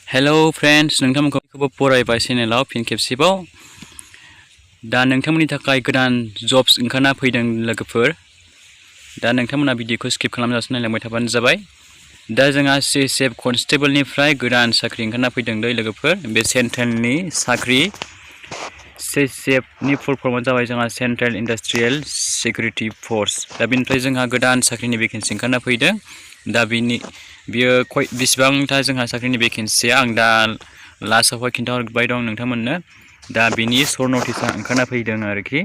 hello friends नोंथांमोनखौ फरायबाय चेनेलाव फिन खेबसेबाव दा नोंथांमोननि थाखाय गोदान जब्स ओंखारना फैदों लोगोफोर दा नोंथांमोना भिडिअखौ स्किप खालामजासे नायलांबाय थाबानो जाबाय दा जोंहा CISF कनस्टेबलनिफ्राय गोदान साख्रि ओंखारना फैदों दै लोगोफोर बे सेन्ट्रेलनि साख्रि CISF नि फुल फर्मआ जाबाय जोंहा सेन्ट्रेल इन्डास्ट्रियेल सिकिउरिटि फोर्स दा बेनिफ्राय जोंहा गोदान साख्रिनि भेकेन्सि ओंखारना फैदों दा बियो बेसेबांथा जोंहा साख्रिनि भेकेन्सिया आं दा लास्टआवहाय खिन्थाहरबाय दं नोंथांमोननो दा बिनि सर्ट नटिसआ ओंखारना फैदों आरोखि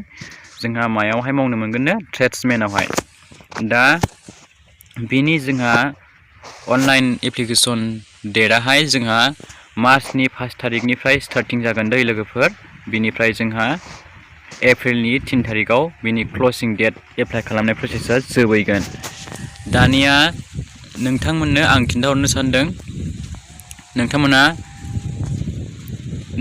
जोंहा मायावहाय मावनो मोनगोननो ट्रेड्समेनावहाय दा बिनि जोंहा अनलाइन एप्लिकेसन डेटआहाय जोंहा मार्चनि 1 तारिखनिफ्राय स्टार्टिं जागोन दै लोगोफोर बिनिफ्राय जोंहा एप्रिलनि 3 तारिखआव बिनि क्लसिं डेट एप्लाइ खालामनाय प्रसेसआ जोबैगोन दानिया नोंथांमोननो आं खिन्थाहरनो सानदों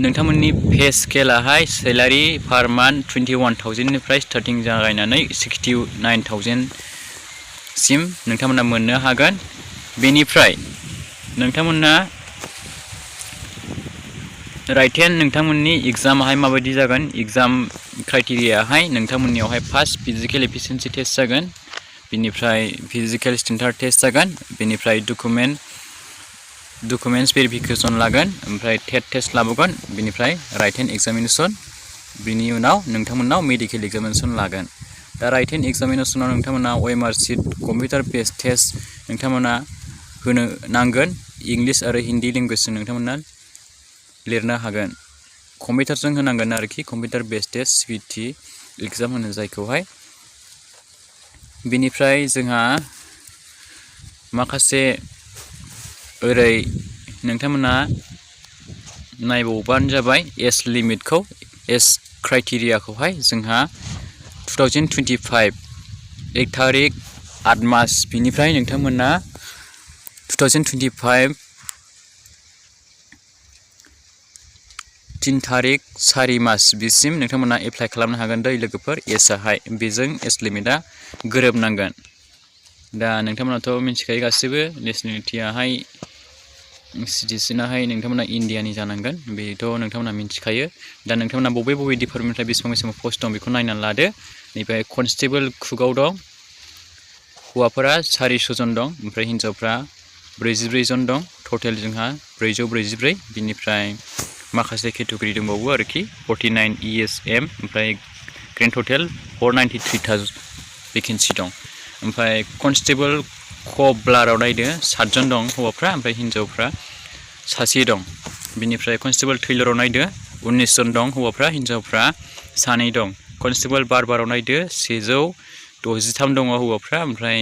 नोंथांमोननि पे स्केलाहाय सैलारि पार मान्थ 21,000 निफ्राय स्टार्टिं जागायनानै 69,000 सिम नोंथांमोना मोननो हागोन बेनिफ्राय नोंथांमोना राइट हेन्ड नोंथांमोननि एग्जामाहाय माबायदि जागोन एग्जाम क्राइटेरियाहाय नोंथांमोननियावहाय फार्स्ट फिजिकल एफिशिएन्सि टेस्ट जागोन बिनिफ्राय फिजिकल स्टैंडर्ड टेस्ट जागोन बिनिफ्राय डकुमेन्ट्स भेरिफिकेशन लागोन ओमफ्राय टेस्ट लाबोगोन बिनिफ्राय राइट हेन्ड एग्जामिनेशन बिनि उनाव नोंथांमोननाव मेडिकेल एग्जामिनेशन लागोन दा राइट हेन्ड एग्जामिनेशनाव नोंथांमोना OMR sheet computer based test नोंथांमोना होनो नांगोन इंलिश आरो हिन्दी लेंगुवेजजों नोंथांमोना लिरनो हागोन कम्पिउटारजों होनांगोन आरोखि computer based test CBT exam होनो जायखौहाय बिनिफ्राय जोंहा माखासे ओरै नोंथांमोना नायबावबानो जाबाय एज लिमिटखौ एज क्राइटेरियाखौहाय जोंहा 2025 1 तारिख 8 मास बिनिफ्राय नोंथांमोना 2025 3 तारिख 4 मास बिसिम नोंथांमोना एप्लाइ खालामनो हागोन दै लोगोफोर एजआहाय बेजों एज लिमिटआ गोरोबनांगोन दा नोंथांमोनाथ' मिथिखायो गासिबो नेशनेलिटियाहाय सिटिजेनाहाय नोंथांमोना इन्डियानि जानांगोन बेथ' नोंथांमोना मिथिखायो दा नोंथांमोना बबे डिपार्टमेन्टनिफ्राय बेसेबां पस्ट दं बेखौ नायनानै लादो नैबे कनस्टेबल कुकआव दं हौवाफोरा 400 जन दं ओमफ्राय हिन्जावफ्रा 44 जन दं टटेल जोंहा 444 बिनिफ्राय माखासे केटेगरि दंबावो आरोखि 49 ESM ओमफ्राय ग्रेन्ड टटेल 493 भेकेन्सि दं ओमफ्राय कनस्टेबल क'ब्लाराव नायदो 7 जन दं हौवाफ्रा ओमफ्राय हिन्जावफ्रा सासे दं बिनिफ्राय कनस्टेबल टेलराव नायदो 19 जन दं हौवाफ्रा हिन्जावफ्रा सानै दं कनस्टेबल बारबाराव नायदो 163 दङ हौवाफ्रा ओमफ्राय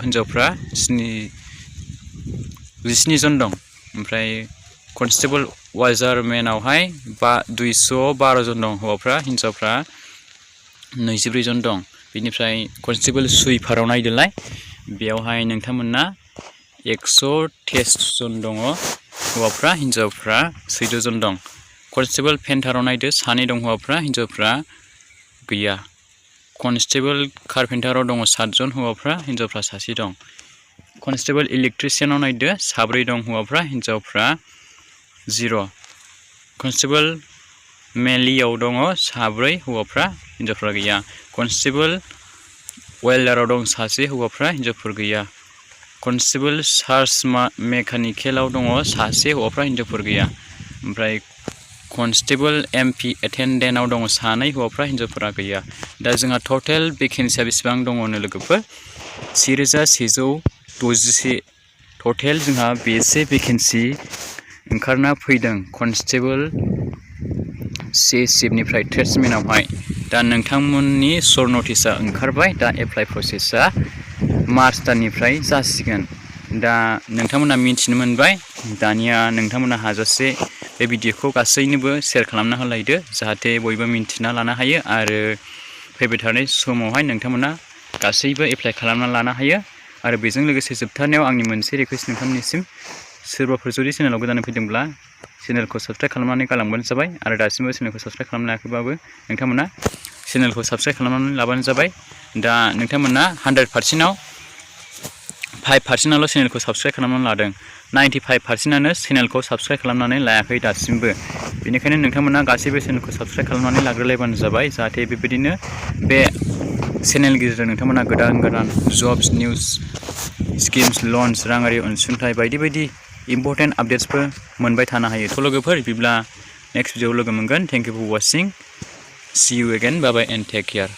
हिन्जावफ्रा 17 जन दं ओमफ्राय कनस्टेबल वाजारमेनावहाय 212 जन दं हौवाफ्रा हिन्जावफ्रा 24 जन दं बिनिफ्राय कनस्टेबल सुइपाराव नायदोलाय बेयावहाय नोंथांमोना 123 जन दङ हौवाफ्रा हिन्जावफ्रा 14 जन दं कनस्टेबल पेन्टाराव नायदो सानै दं हौवाफ्रा हिन्जावफ्रा गैया कनस्टेबल कारपेन्टाराव दङ 7 जन हौवाफ्रा हिन्जावफ्रा सासे दं कनस्टेबल इलेक्ट्रिशियानाव नायदो 4 दं हौवाफ्रा हिन्जावफ्रा 0 कनस्टेबल मेलियाव दङ 4 हौवाफ्रा हिन्जावफ्रा गैया कनस्टेबल वेल्डाराव दं सासे हौवाफ्रा हिन्जावफोर गैया कनस्टेबल चार्ज मेकानिकेलाव दङ सासे हौवाफ्रा हिन्जावफोर गैया ओमफ्राय कनस्टेबल MP एटेन्डेन्टआव दङ सानै हौवाफ्रा हिन्जावफोरा गैया दा जोंहा टटेल भेकेन्सिया बेसेबां दङ लोगोफोर 1161 टटेल जोंहा बेसे भेकेन्सि ओंखारना फैदों कनस्टेबल CISF निफ्राय ट्रेड्समेनावहाय दा नोंथांमोननि सर्ट नटिसआ ओंखारबाय दा एप्लाइ प्रसेसआ मार्च दाननिफ्राय जासिगोन दा नोंथांमोना मिथिनो मोनबाय दानिया नोंथांमोना हाजासे बे भिडिअखौ गासैनोबो शेयार खालामना होलायदो जाहाथे बयबो मिन्थिना लानो हायो आरो फैबाय थानाय समावहाय नोंथांमोना गासैबो एप्लाइ खालामना लानो हायो आरो बेजों लोगोसे जोबथारनायाव आंनि मोनसे रिक्वेस्ट नोंथांमोननिसिम सोरबाफोर जुदि चेनेलाव गोदानै फैदोंब्ला चेनेलखौ साबस्क्राइब खालामनानै गालांबानो जाबाय आरो दासिमबो चेनेलखौ साबस्क्राइब खालामनो हायाखैबाबो नोंथांमोना चेनेलखौ साबस्क्राइब खालामनानै लाबानो जाबाय दा नोंथांमोना 100% 5%आल' चेनेलखौ साबस्क्राइब खालामनानै लादों 95%आनो चेनेलखौ साबस्क्राइब खालामनानै लायाखै दासिमबो बेनिखायनो नोंथांमोना गासैबो चेनेलखौ साबस्क्राइब खालामनानै लाग्रोलायबानो जाबाय जाहाथे बेबायदिनो बे चेनेल गेजेरजों नोंथांमोना गोदान गोदान जब्स निउस स्किम्स लन्स राङारि अनसुंथाइ बायदि बायदि इम्पर्टेन्ट आपडेट्सफोर मोनबाय थानो हायो थ' लोगोफोर बिदिब्ला नेक्स्ट भिडिअआव लोगो मोनगोन thank you for watching see you again bye bye and take care